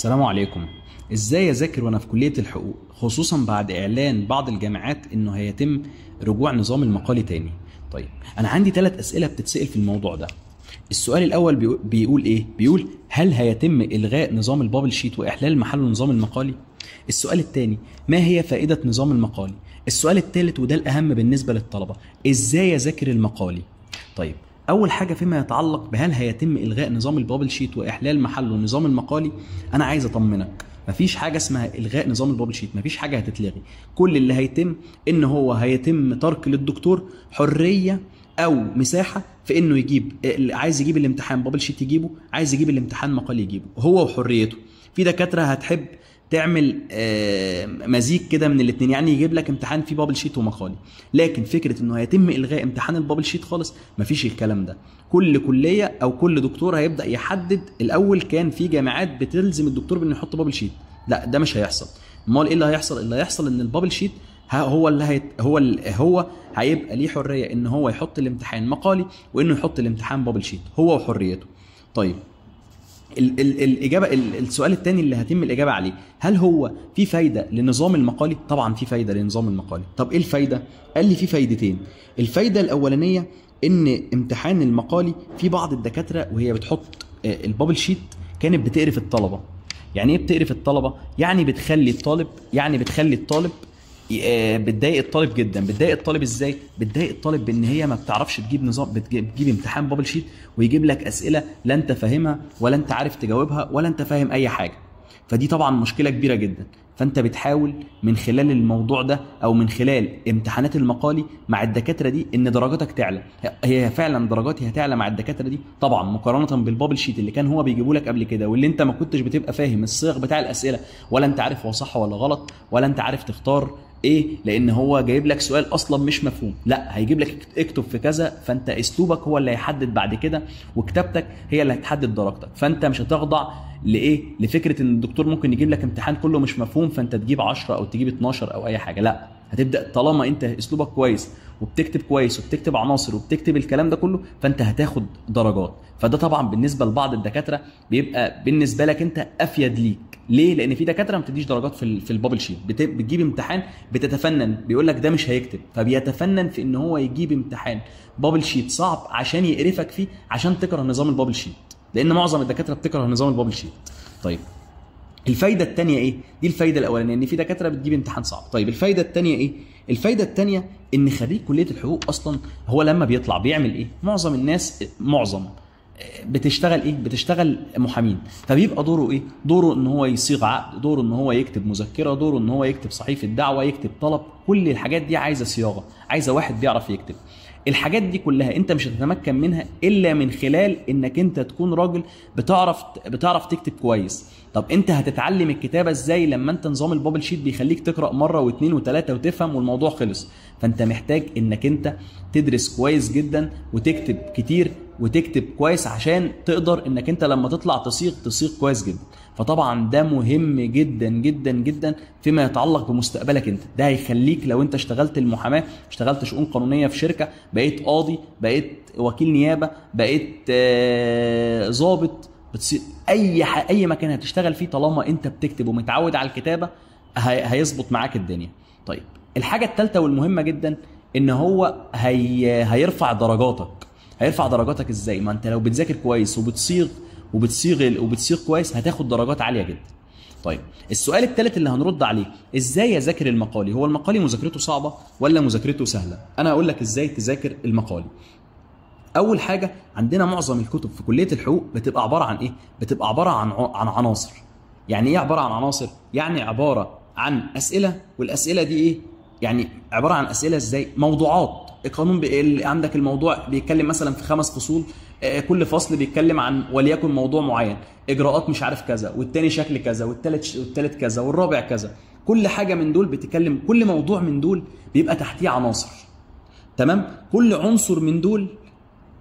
السلام عليكم. ازاي اذاكر وانا في كلية الحقوق، خصوصا بعد اعلان بعض الجامعات انه هيتم رجوع نظام المقالي تاني؟ طيب انا عندي 3 اسئلة بتتسأل في الموضوع ده. السؤال الاول بيقول ايه؟ بيقول هل هيتم الغاء نظام ال bubble sheet واحلال محله نظام المقالي؟ السؤال الثاني ما هي فائدة نظام المقالي؟ السؤال الثالث وده الاهم بالنسبة للطلبة، ازاي اذاكر المقالي؟ طيب اول حاجة فيما يتعلق بهل هيتم الغاء نظام ال bubble sheet واحلال محله نظام المقالي، انا عايز اطمنك مفيش حاجة اسمها الغاء نظام ال bubble sheet، مفيش حاجة هتتلغي. كل اللي هيتم ان هو هيتم ترك للدكتور حرية او مساحة في انه يجيب، عايز يجيب الامتحان bubble sheet يجيبه، عايز يجيب الامتحان مقالي يجيبه، هو وحريته. في دكاترة هتحب تعمل مزيج كده من الاثنين، يعني يجيب لك امتحان فيه bubble sheet ومقالي. لكن فكرة انه هيتم الغاء امتحان ال bubble sheet خالص مفيش الكلام ده. كل كليه او كل دكتور هيبدا يحدد. الاول كان في جامعات بتلزم الدكتور بانه يحط bubble sheet، لا ده مش هيحصل. امال ايه اللي هيحصل؟ اللي هيحصل ان ال bubble sheet هو اللي هو هيبقى ليه حرية ان هو يحط الامتحان مقالي وانه يحط الامتحان bubble sheet، هو وحريته. طيب الاجابة، السؤال الثاني اللي هتم الاجابة عليه، هل هو في فايده لنظام المقالي؟ طبعا في فايده لنظام المقالي. طب ايه الفايدة؟ قال لي في فايدتين. الفايدة الاولانية ان امتحان المقالي في بعض الدكاترة وهي بتحط ال bubble sheet كانت بتقرف الطلبة. يعني ايه بتقرف الطلبة؟ يعني بتخلي الطالب، بتضايق الطالب جدا. بتضايق الطالب ازاي؟ بتضايق الطالب بان هي ما بتعرفش تجيب نظام، بتجيب امتحان bubble sheet ويجيب لك اسئلة لا انت فاهمها ولا انت عارف تجاوبها ولا انت فاهم اي حاجة. فدي طبعا مشكلة كبيرة جدا. فانت بتحاول من خلال الموضوع ده او من خلال امتحانات المقالي مع الدكاترة دي ان درجاتك تعلى. هي فعلا درجاتي هتعلى مع الدكاترة دي طبعا، مقارنة بال bubble sheet اللي كان هو بيجيبه لك قبل كده واللي انت ما كنتش بتبقى فاهم الصيغ بتاع الاسئلة ولا انت عارف هو صح ولا غلط ولا انت عارف تختار ايه، لان هو جايب لك سؤال اصلا مش مفهوم. لا، هيجيب لك اكتب في كذا، فانت اسلوبك هو اللي هيحدد بعد كده وكتابتك هي اللي هتحدد درجتك. فانت مش هتخضع لايه؟ لفكرة ان الدكتور ممكن يجيب لك امتحان كله مش مفهوم فانت تجيب 10 او تجيب 12 او اي حاجة. لا، هتبدا طالما انت اسلوبك كويس وبتكتب كويس وبتكتب عناصر وبتكتب الكلام ده كله فانت هتاخد درجات. فده طبعا بالنسبة لبعض الدكاترة بيبقى بالنسبة لك انت افيد ليك. ليه؟ لان في دكاترة ما بتديش درجات في ال bubble sheet، بتجيب امتحان بتتفنن، بيقول لك ده مش هيكتب، فبيتفنن في ان هو يجيب امتحان bubble sheet صعب عشان يقرفك فيه، عشان تكره نظام ال bubble sheet، لان معظم الدكاترة بتكره نظام ال bubble sheet. طيب الفايدة الثانية ايه؟ دي الفايدة الاولانية ان في دكاترة بتجيب امتحان صعب. طيب الفايدة الثانية ايه؟ الفايدة الثانية ان خريج كليه الحقوق اصلا هو لما بيطلع بيعمل ايه؟ معظم الناس بتشتغل ايه؟ بتشتغل محامين. فبيبقى دوره ايه؟ دوره ان هو يصيغ عقد، دوره ان هو يكتب مذكره، دوره ان هو يكتب صحيفة دعوه، يكتب طلب. كل الحاجات دي عايزه صياغة، عايزه واحد بيعرف يكتب. الحاجات دي كلها انت مش هتتمكن منها الا من خلال انك انت تكون راجل بتعرف تكتب كويس. طب انت هتتعلم الكتابة ازاي لما انت نظام ال bubble sheet بيخليك تقرا مرة واثنين وثلاثة وتفهم والموضوع خلص؟ فانت محتاج انك انت تدرس كويس جدا وتكتب كتير وتكتب كويس عشان تقدر انك انت لما تطلع تصيغ كويس جدا. فطبعا ده مهم جدا جدا جدا فيما يتعلق بمستقبلك انت. ده هيخليك لو انت اشتغلت المحاماة، اشتغلت شؤون قانونية في شركة، بقيت قاضي، بقيت وكيل نيابة، بقيت ضابط، اي مكان هتشتغل فيه طالما انت بتكتب ومتعود على الكتابة هيظبط معاك الدنيا. طيب الحاجة الثالثة والمهمه جدا ان هو هيرفع درجاتك. هيرفع درجاتك ازاي؟ ما انت لو بتذاكر كويس وبتصيغ وبتصيغ كويس هتاخد درجات عالية جدا. طيب السؤال الثالث اللي هنرد عليه، ازاي اذاكر المقالي؟ هو المقالي مذاكرته صعبة ولا مذاكرته سهلة؟ انا هقول لك ازاي تذاكر المقالي. اول حاجة عندنا معظم الكتب في كليه الحقوق بتبقى عبارة عن ايه؟ بتبقى عبارة عن عناصر. يعني ايه عبارة عن عناصر؟ يعني عبارة عن اسئلة، والاسئلة دي ايه؟ يعني عبارة عن اسئلة ازاي؟ موضوعات. القانون عندك الموضوع بيتكلم مثلا في 5 فصول، كل فصل بيتكلم عن وليكن موضوع معين، اجراءات مش عارف كذا، والتاني شكل كذا، والتالت كذا، والرابع كذا. كل حاجة من دول بتتكلم، كل موضوع من دول بيبقى تحتيه عناصر. تمام؟ كل عنصر من دول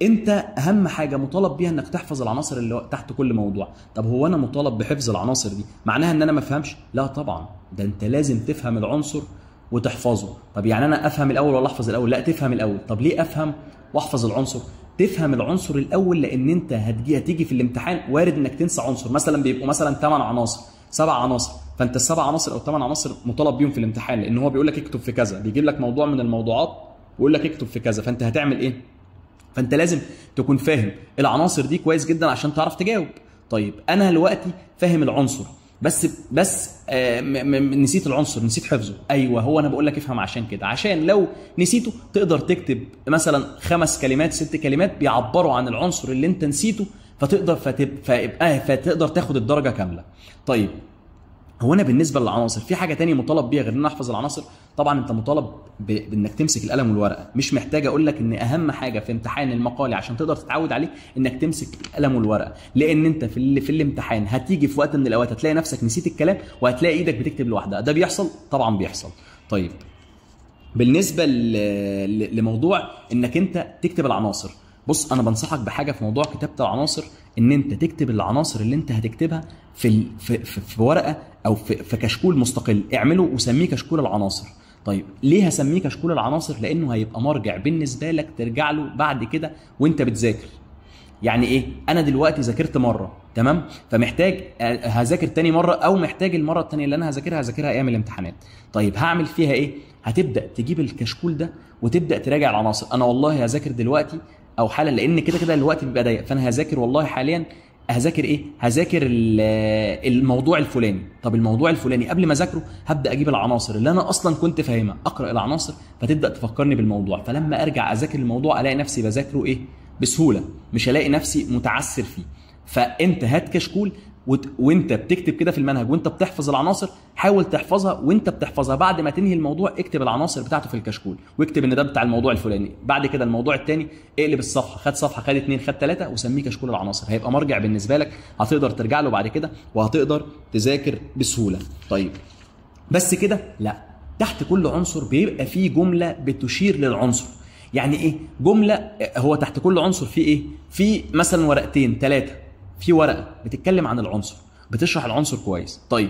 انت اهم حاجة مطالب بيها انك تحفظ العناصر اللي تحت كل موضوع. طب هو انا مطالب بحفظ العناصر دي معناها ان انا ما افهمش؟ لا طبعا، ده انت لازم تفهم العنصر وتحفظه. طب يعني انا افهم الاول ولا احفظ الاول؟ لا، تفهم الاول. طب ليه افهم واحفظ العنصر؟ تفهم العنصر الاول، لان انت هتيجي في الامتحان وارد انك تنسى عنصر. مثلا بيبقوا مثلا 8 عناصر 7 عناصر، فانت السبع عناصر او 8 عناصر مطالب بيهم في الامتحان، لان هو بيقول لك اكتب في كذا، بيجيب لك موضوع من الموضوعات ويقول لك اكتب في كذا، فانت هتعمل ايه؟ فانت لازم تكون فاهم العناصر دي كويس جدا عشان تعرف تجاوب. طيب انا دلوقتي فاهم العنصر بس نسيت العنصر، نسيت حفظه. ايوه هو انا بقول لك افهم عشان كده، عشان لو نسيته تقدر تكتب مثلا 5 كلمات 6 كلمات بيعبروا عن العنصر اللي انت نسيته، فتقدر فتقدر تاخد الدرجة كاملة. طيب هو انا بالنسبة للعناصر في حاجة تانية مطالب بيها غير ان انا احفظ العناصر؟ طبعا انت مطالب بانك تمسك القلم والورقة. مش محتاج اقول لك ان اهم حاجة في امتحان المقالي عشان تقدر تتعود عليه انك تمسك القلم والورقة، لان انت في الامتحان هتيجي في وقت من الاوقات هتلاقي نفسك نسيت الكلام وهتلاقي ايدك بتكتب لوحدها. ده بيحصل؟ طبعا بيحصل. طيب بالنسبة لموضوع انك انت تكتب العناصر، بص انا بنصحك بحاجة في موضوع كتابه العناصر، ان انت تكتب العناصر اللي انت هتكتبها في في ورقة او في كشكول مستقل، اعمله وسميه كشكول العناصر. طيب ليه هسميه كشكول العناصر؟ لانه هيبقى مرجع بالنسبة لك ترجع له بعد كده وانت بتذاكر. يعني ايه؟ انا دلوقتي ذاكرت مرة، تمام، فمحتاج هذاكر تاني مرة، او محتاج المرة التانية اللي انا هذاكرها ايام الامتحانات. طيب هعمل فيها ايه؟ هتبدا تجيب الكشكول ده وتبدا تراجع العناصر. انا والله هذاكر دلوقتي او حالا، لان كده كده الوقت بيبقى ضيق، فانا هذاكر والله حاليا هذاكر ايه؟ هذاكر الموضوع الفلاني. طب الموضوع الفلاني قبل ما اذاكره هبدا اجيب العناصر اللي انا اصلا كنت فاهمها، اقرا العناصر فتبدا تفكرني بالموضوع، فلما ارجع اذاكر الموضوع الاقي نفسي بذاكرة ايه؟ بسهولة، مش الاقي نفسي متعسر فيه. فانت هات كشكول وانت بتكتب كده في المنهج وانت بتحفظ العناصر، حاول تحفظها وانت بتحفظها. بعد ما تنهي الموضوع اكتب العناصر بتاعته في الكشكول، واكتب ان ده بتاع الموضوع الفلاني. بعد كده الموضوع الثاني اقلب الصفحة، خد صفحة، خد 2، خد 3، وسميه كشكول العناصر. هيبقى مرجع بالنسبة لك، هتقدر ترجع له بعد كده وهتقدر تذاكر بسهولة. طيب بس كده؟ لا، تحت كل عنصر بيبقى فيه جملة بتشير للعنصر. يعني ايه جملة؟ هو تحت كل عنصر فيه ايه؟ في مثلا ورقتين 3، في ورقة بتتكلم عن العنصر، بتشرح العنصر كويس. طيب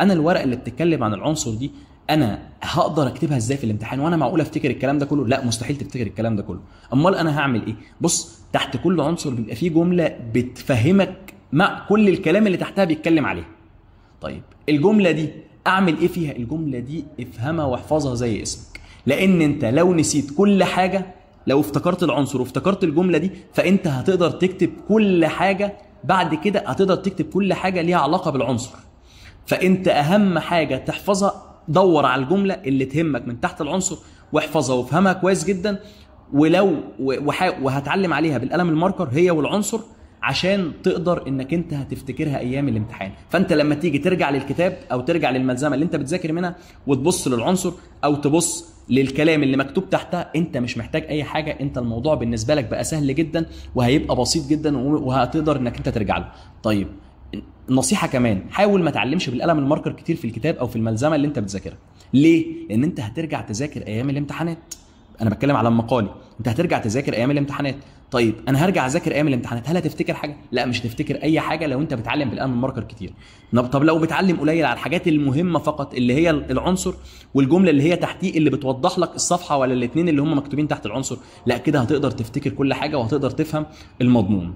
انا الورقة اللي بتتكلم عن العنصر دي انا هقدر اكتبها ازاي في الامتحان؟ وانا معقول افتكر الكلام ده كله؟ لا، مستحيل تفتكر الكلام ده كله. امال انا هعمل ايه؟ بص، تحت كل عنصر بيبقى فيه جملة بتفهمك مع كل الكلام اللي تحتها بيتكلم عليه. طيب الجملة دي اعمل ايه فيها؟ الجملة دي افهمها واحفظها زي اسمك، لان انت لو نسيت كل حاجة، لو افتكرت العنصر وافتكرت الجملة دي، فانت هتقدر تكتب كل حاجة بعد كده، هتقدر تكتب كل حاجة ليها علاقة بالعنصر. فانت اهم حاجة تحفظها، دور على الجملة اللي تهمك من تحت العنصر واحفظها وافهمها كويس جدا، ولو وهتعلم عليها بالقلم الماركر هي والعنصر، عشان تقدر انك انت هتفتكرها ايام الامتحان. فانت لما تيجي ترجع للكتاب او ترجع للملزمه اللي انت بتذاكر منها وتبص للعنصر او تبص للكلام اللي مكتوب تحتها، انت مش محتاج اي حاجة، انت الموضوع بالنسبة لك بقى سهل جدا وهيبقى بسيط جدا وهتقدر انك انت ترجع له. طيب نصيحة كمان، حاول ما تعلمش بالقلم الماركر كتير في الكتاب او في الملزمه اللي انت بتذاكرها. ليه؟ لان انت هترجع تذاكر ايام الامتحانات. انا بتكلم على المقالي، انت هترجع تذاكر ايام الامتحانات. طيب انا هرجع اذاكر ايام الامتحانات، هل هتفتكر حاجة؟ لا، مش هتفتكر اي حاجة لو انت بتعلم بالقلم الماركر كتير. طب لو بتعلم قليل على الحاجات المهمة فقط، اللي هي العنصر والجملة اللي هي تحتيه اللي بتوضح لك الصفحة ولا الاثنين اللي هم مكتوبين تحت العنصر، لا كده هتقدر تفتكر كل حاجة وهتقدر تفهم المضمون.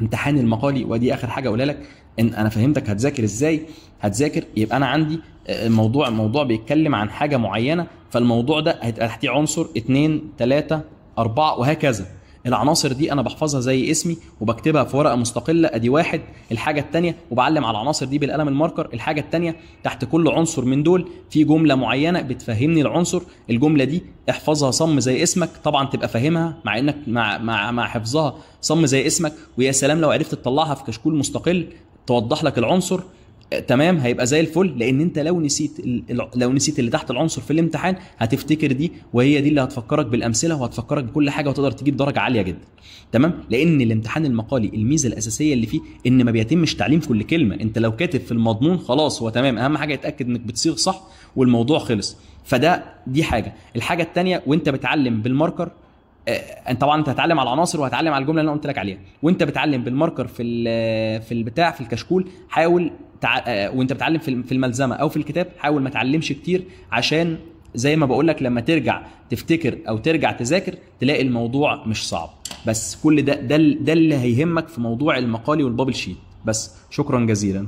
امتحان المقالي، ودي اخر حاجة اقولها لك، ان انا فهمتك هتذاكر ازاي. هتذاكر يبقى انا عندي الموضوع بيتكلم عن حاجة معينة، فالموضوع ده هيبقى تحتيه عنصر 2 3 4 وهكذا. العناصر دي انا بحفظها زي اسمي وبكتبها في ورقة مستقلة، ادي واحد. الحاجة الثانية وبعلم على العناصر دي بالقلم الماركر. الحاجة الثانية تحت كل عنصر من دول في جملة معينة بتفهمني العنصر، الجملة دي احفظها صم زي اسمك، طبعا تبقى فاهمها مع انك مع مع مع حفظها صم زي اسمك. ويا سلام لو عرفت تطلعها في كشكول مستقل توضح لك العنصر، تمام، هيبقى زي الفل. لان انت لو نسيت اللي تحت العنصر في الامتحان هتفتكر دي، وهي دي اللي هتفكرك بالامثلة وهتفكرك بكل حاجة وتقدر تجيب درجه عالية جدا. تمام، لان الامتحان المقالي الميزة الاساسية اللي فيه ان ما بيتمش تعليم كل كلمة، انت لو كاتب في المضمون خلاص هو تمام، اهم حاجة يتاكد انك بتصيغ صح والموضوع خلص. فده دي حاجة. الحاجة الثانية وانت بتعلم بال marker، انت طبعا انت هتعلم على العناصر وهتعلم على الجملة اللي انا قلت لك عليها، وانت بتعلم بال marker في البتاع في الكشكول، حاول وانت بتعلم في الملزمه او في الكتاب حاول ما تعلمش كتير، عشان زي ما بقول لك لما ترجع تفتكر او ترجع تذاكر تلاقي الموضوع مش صعب. بس كل ده اللي هيهمك في موضوع المقالي وال bubble sheet بس. شكرا جزيلا.